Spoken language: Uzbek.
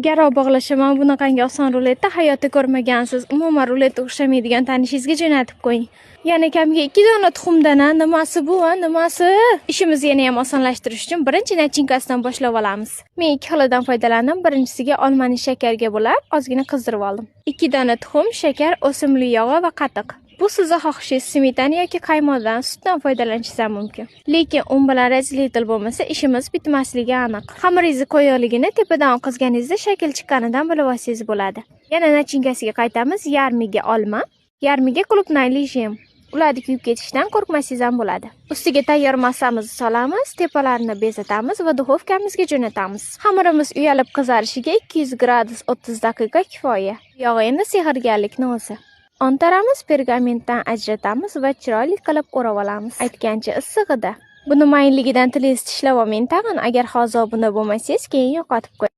Garov bog'lashaman, bunaqangi oson ruletni hayotda ko'rmagansiz. Umuman ruletga o'xshamaydigan tanishingizga jo'natib qo'ying. Yana kamiga 2 dona tuxumdan, a, nimasi bu, a, nimasi? Ishimizni yana ham osonlashtirish uchun birinchi начинка sidan boshlab olamiz. Men ikki xilidan foydalandim. Birinchisiga olmani shakarga bulab, ozgina qizdirib oldim. 2 dona tuxum, shakar, o'simlik yog'i va qatiq. Bu sizni xohishingiz, smetana yoki qaymoqdan, sutdan foydalanishingiz ham mumkin. Lekin un bilan разделитель bo'lmasa, ishimiz bitmasligi aniq. Xamiringizni qo'yuqligini tepadan oqizganingizda shakl chiqqanidan bilib olsangiz bo'ladi. Yana начинка siga qaytamiz. Yarmiga olma, yarmiga клубничный jem. Ularni kuyib ketishidan qo'rqmasangiz ham bo'ladi. Ustiga tayyor massamizni solamiz, tepalarini bezatamiz va duxovkamizga jo'natamiz. Xamirimiz uyalib qizarishiga 200 gradus 30 daqiqa kifoya. Yog'i endi sehrgarlikni o'zi. Ontaramiz, pergamentdan ajratamiz va chiroyli qilib o'rab olamiz. Aytgancha, issig'ida. Buni mayinligidan tilingiz tishlab olmang tag'in, agar hozir obuna bo'lmasangiz, keyin yo'qotib qo'y.